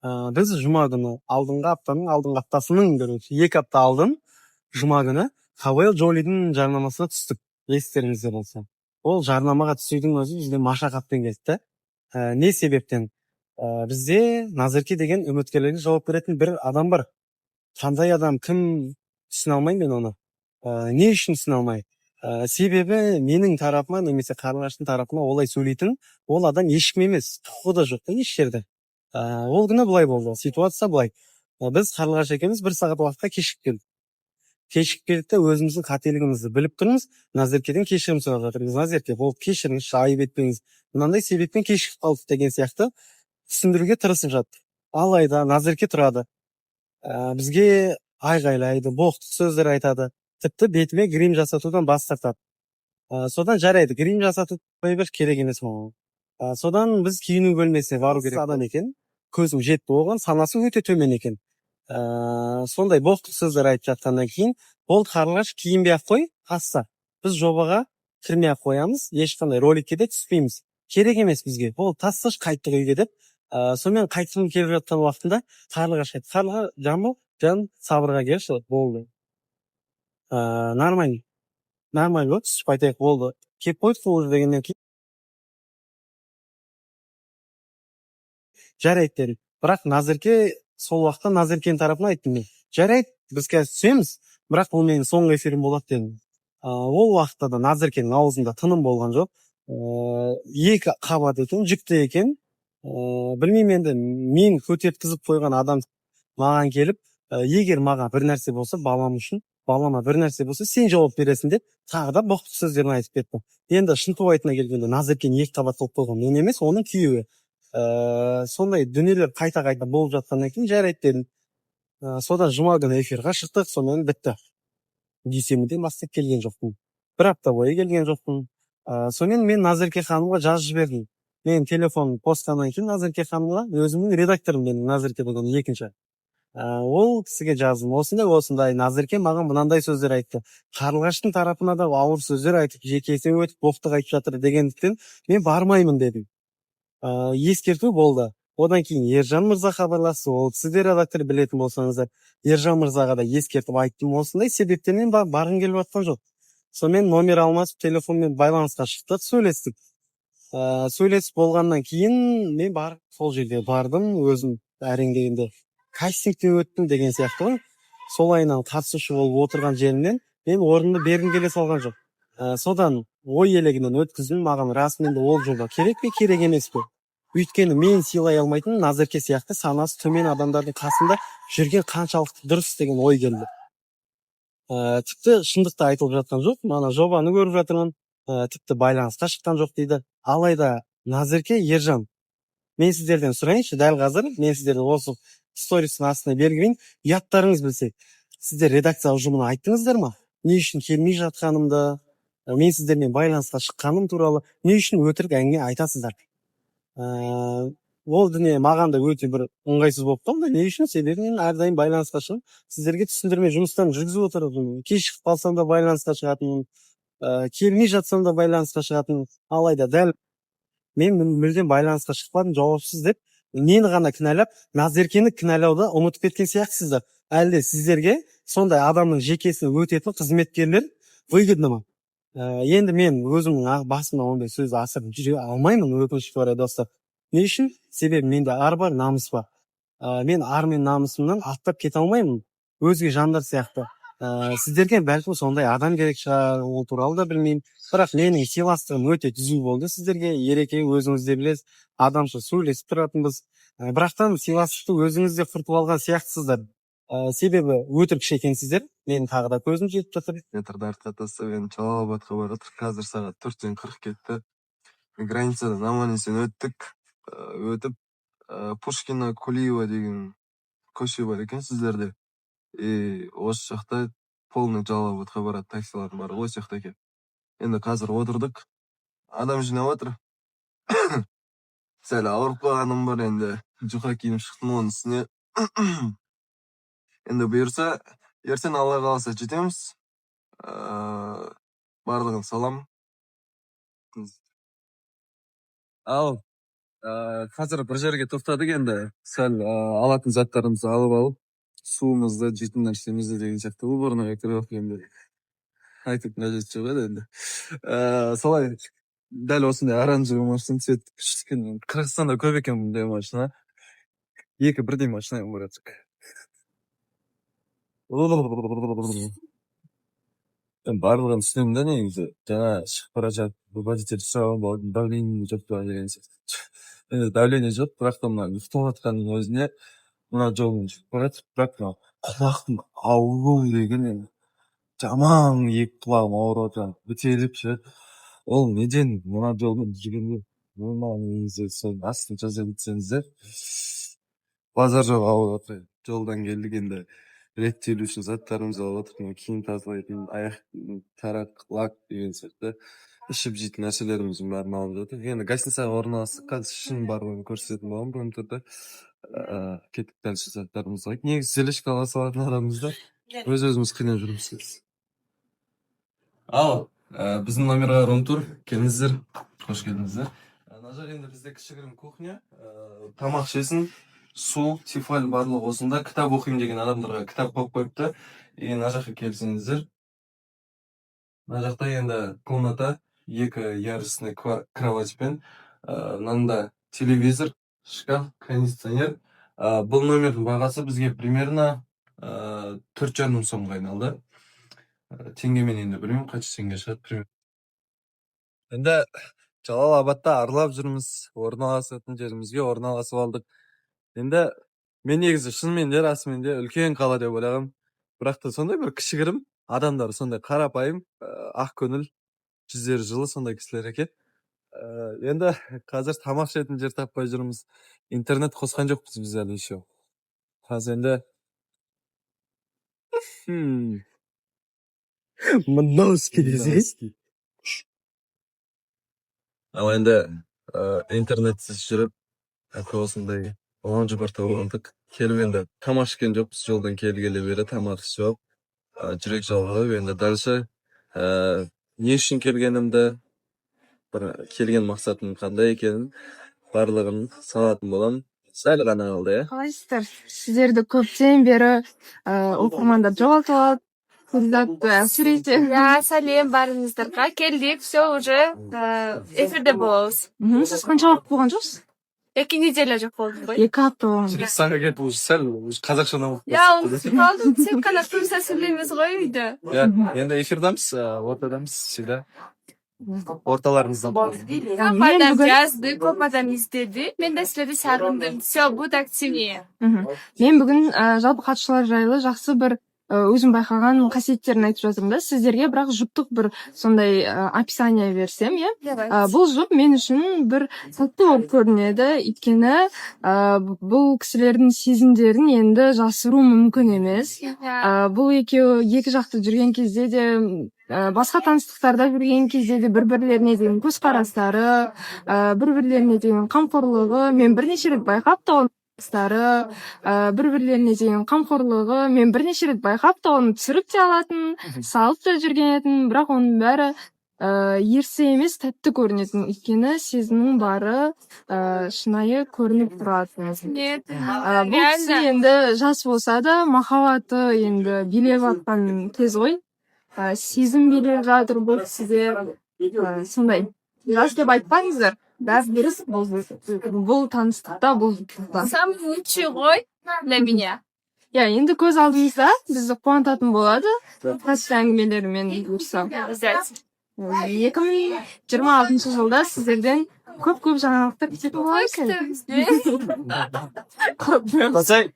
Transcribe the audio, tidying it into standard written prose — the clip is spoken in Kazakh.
Біз жұма күні, алдыңғы аптаның алдыңғы аптасының, короче, 2 апта алдын жұма күні Хавел Джолидің жарнамасына түстік, естеріңізде болса. Ол жарнамаға түсудің өзі бізге машақатпен келді да. Не себептен? Бізде Назерке деген үміткерлерге жауап беретін бір адам бар. Қандай адам, кім, түсіне алмаймын мен оны. Не үшін түсіне алмаймын? Себебі менің тарапыма немесе Қарлығаштың тарапына олай сөйлейтін ол адам ешкім емес, құқығы да жоқ та еш жерде. Ол күні былай болды, ситуация былай. Біз Қарлығаш екеуміз бір сағат уақытқа кешігіп келдік. Кешігіп келдік те, өзіміздің қателігімізді біліп тұрмыз, Назеркеден кешірім сұрап жатырмыз. «Назерке, болды, кешіріңізші, айып етпеңіз, мынандай себеппен кешігіп қалдық» деген сияқты түсіндіруге тырысып жаттық. Алайда Назерке тұрады, бізге айғайлайды, боқтық сөздер айтады, тіпті бетіме грим жасатудан бас тартады. Содан «Жарайды, грим жасатып қоя бер, керек емес маған». Содан біз киіну бөлмесіне бару керек. Адам екен, көзім жетті оған, санасы өте төмен екен. Сондай боқтық сөздер айтып жатқаннан кейін: «Болды, Қарлығаш, киінбей ақ қой, асса біз жобаға кірмей ақ қоямыз, ешқандай роликке де түспейміз, керек емес бізге, болды, тасташы, қайттық үйге», — деп. Сонымен қайтқым келіп жатқан уақытында Қарлығаш айтты: «Қарлыға, Жамбыл, жан, сабырға келші, болды, нормально, нормально болды, түсіп қайтайық, болды, келіп қойдық қой уже» дегеннен кейін: «Жарайды», — дедім. Бірақ Назерке, сол уақытта Назеркенің тарапынан айттым мен: «Жарайды, біз қазір түсеміз, бірақ бұл менің соңғы эфирім болады», — дедім. Ол уақытта да Назеркенің аузында тыным болған жоқ. Екі қабат екен, жүкті екен. Білмеймін енді, мен көтерткізіп қойған адам маған келіп, «Егер маған бір нәрсе болса, балам үшін, балама бір нәрсе болса, сен жауап бересің» деп, тағы да боқтық сөздерін айтып кетті. Енді шынтуайтына келгенде, Назеркені екі қабат қылып қойған мен емес, оның күйеуі. Сондай дүниелер қайта қайта болып жатқаннан кейін: «Жарайды», — дедім. Содан жұма күні эфирға шықтық, сонымен бітті. Дүйсенбіден бастап келген жоқпын, бір апта бойы келген жоқпын. Сонымен мен Назерке ханымға жазып жібердім. Мен телефон қосқаннан кейін Назерке ханымға, өзімнің редакторым менің Назерке деген екінші, ол кісіге жаздым: осындай осындай, Назерке маған мынандай сөздер айтты, Қарлығаштың тарапына да ауыр сөздер айтып, жекесіне өтіп, боқтық айтып жатыр дегендіктен, мен бармаймын дедім. Ескерту болды. Одан кейін Ержан мырза хабарласты, ол кісі де редактор, білетін болсаңыздар. Ержан мырзаға да ескертіп айттым: осындай себептермен барғым келіп жатқан жоқ. Сонымен номер алмасып, телефонмен байланысқа шықтық, сөйлестік. Сөйлесіп болғаннан кейін мен бар, сол жерге бардым. Өзім әрең дегенде кастингтен өттім деген сияқты ғой. Солайынан қатысушы болып отырған жерімнен мен орнымды бергім келе салған жоқ. Содан ой елегінен өткіздім: маған расымен де ол жоба керек пе, керек емес пе? Өйткені мен сыйлай алмайтын Назерке сияқты санасы төмен адамдардың қасында жүрген қаншалықты дұрыс деген ой келді. Тіпті шындық та айтылып жатқан жоқ, мана жобаны көріп жатырмын. Тіпті байланысқа шыққан жоқ дейді. Алайда Назерке, Ержан, мен сіздерден сұрайыншы дәл қазір, мен сіздерді осы стористің астына белгілейін, ұяттарыңыз білсе, сіздер редакция ұжымына айттыңыздар ма не үшін келмей жатқанымды, мен сіздермен байланысқа шыққаным туралы? Не үшін өтірік әңгіме айтасыздар? Ол дүние маған да өте бір ыңғайсыз болып қалды. Не үшін? Себебі мен әрдайым байланысқа шығып, сіздерге түсіндірме жұмыстарын жүргізіп отырдым. Кешігіп қалсам да байланысқа шығатынмын, келмей жатсам да байланысқа шығатынмын. Алайда дәл мен мүлдем байланысқа шықпадым, жауапсыз деп мені ғана кінәлап, Назеркені кінәлауды ұмытып кеткен сияқтысыздар. Әлде сіздерге сондай адамның жекесіне өтетін қызметкерлер выгодно ма? Енді мен өзімнің басымнан ондай сөз асырып жүре алмаймын, өкінішке орай, достар. Не үшін? Себебі менде ар бар, намыс бар. Мен ар мен намысымнан аттап кете алмаймын өзге жандар сияқты. Сіздерге бәлкім сондай адам керек шығар, ол туралы да білмеймін. Бірақ менің сыйластығым өте түзу болды сіздерге. Ереке, өзіңіз де білесіз, адамша сөйлесіп тұратынбыз. Бірақтан сыйластықты өзіңіз де құртып алған сияқтысыздар. Себебі өтірікші екенсіздер, менің тағы да көзім жетіп жатыр. Метрді артқа тастап, енді Жалалабадқа бара жатырмық. Қазір сағат 4-тен 40 кетті. Границадан аман есен өттік. Өтіп, Пушкина, Кулиева деген көше бар екен сіздерде, и осы жақта полный Жалалабадқа барады таксилардың барлығы осы жақта екен. Енді қазір отырдық, адам жинап жатыр. Сәл ауырып қалғаным бар, енді жұқа киініп шықтым оның үстіне. Енді бұйырса, ертең, Алла қаласа, жетеміз. Барлығын салам. Ал. Қазір бір жерге тоқтадық енді, сәл алатын заттарымызды алып алып, суымызды, жейтін нәрсемізді деген сияқты. Уборныйға кіріп алып, енді айтып қажеті жоқ еді енді. Солай, дәл осындай оранжевый машина, цвет күшті екен. Қырғызстанда көп екен бұндай машина. Екі бірдей машина бара жатыр. Мен барлығын түсінемін да негізі. Жаңа шығып бара жатып, водитель сұраған болатын, давление жоқ па деген сияқты. Енді давление жоқ, бірақ та мына ұйықтап жатқанның өзіне мына жолмен жүріп бара жатып, бірақ мына құлақтың ауруы деген енді жаман, екі құлағым ауырып жатыр, бітеліп ше. Ол неден? Мына жолмен жүргенде маған негізі соның астын жаза кетсеңіздер, базар жоқ, ауырып жатыр. Жолдан келдік енді, реттелу үшін заттарымызды алып жатырмық. Мына киім тазалайтын, аяқ тарақ, лак деген сияқты ішіп жейтін нәрселеріміздің бәрін алып жатырмық. Енді гостиницаға орналастық, қазір ішінің барлығын көрсететін боламын рум турда. Кеттік дальше, заттарымызды алайық. Негізі тележка ала салатын адамбыз да, өз өзіміз қинап жүрміз. Ал біздің номерға рум тур, келіңіздер, қош келдіңіздер. Мына жақ енді бізде кішігірім кухня, тамақ ішесің, су, Тефаль, барлығы осында. Кітап оқимын деген адамдарға кітап қойып қойыпты. И мына жаққа келсеңіздер, мына жақта енді комната, екі ярусный кроватьпен, мынанда телевизор, шкаф, кондиционер. Бұл номердің бағасы бізге примерно 4,5 сомға айналды. Теңгемен енді білмеймін, қанша теңге шығады примерно. Енді Жалал Абадта аралап жүрміз, орналасатын жерімізге орналасып алдық. Енді мен негізі шынымен де, расымен де үлкен қала деп ойлағанмын, бірақ та сондай бір кішігірім, адамдары сондай қарапайым, ақ көңіл, жүздері жылы сондай кісілер екен. Енді қазір тамақ ішетін жер таппай жүрміз, интернет қосқан жоқпыз біз әлі еще. Қазір енді Мынауский десе. Ал енді интернетсіз жүріп, әке, осындай лаунж бар тауып алдық. Келіп енді тамақ ішкен жоқпыз, жолдан келгелі бері тамақ ішіп алып, жүрек жалғап, енді дальше не үшін келгенімді, бір келген мақсатым қандай екенін, барлығын салатын боламын. Сәл ғана қалды, иә. Қалайсыздар? Сіздерді көптен бері оқырмандар жоғалтып алып, Перизат суретте. Иә, сәлем барыңыздарға. Келдік, все уже эфирде боламыз. Сіз қанша уақыт болған жоқсыз? 2 неделя жоқ болдым ғой. 2 апта болған. Санға келіп уже сәл уже қазақша ұнап Иә, ұмытып қалдым. Тек қана турция сөйлейміз ғой үйде. Иә, енді эфирдамыз, ортадамыз, всегда орталарыңызда. Көп Мен адам бүгін жазды, көп адам іздеді. Мен де сіздерді сағындым. Все, буду активнее. Мен бүгін жалпы қатысушылар жайлы жақсы бір өзім байқаған қасиеттерін айтып жатырмын да сіздерге, бірақ жұптық бір сондай описание берсем, иә. Бұл жұп мен үшін бір тәтті болып көрінеді, өйткені бұл кісілердің сезімдерін енді жасыру мүмкін емес. Бұл екеуі екі жақта жүрген кезде де, басқа таныстықтарда жүрген кезде де бір бірлеріне деген көзқарастары, бір бірлеріне деген қамқорлығы, мен бірнеше рет байқап та бір бірлеріне деген қамқорлығы, мен бірнеше рет байқап та, оны түсіріп те алатын, салып та жүрген едім, бірақ оның бәрі ерсі емес, тәтті көрінетін, өйткені сезімнің бары шынайы көрініп тұратын. Нет, Бұл кісі енді жас болса да, махаббаты енді билеп жатқан кез ғой. Сезім билеп жатыр бұл кісіде. Сондай жас деп айтпаңыздар, бәрі дұрыс бұл таныстықта, бұл жұптықта. Самый лучший ғой для меня. Иә, енді көз алдымызда бізді қуантатын болады тәтті әңгімелерімен, бұйырса. Обязательно. 2026 жылда сіздерден көп көп жаңалықтар күтетін боламыз. Күтеміз. Қосай.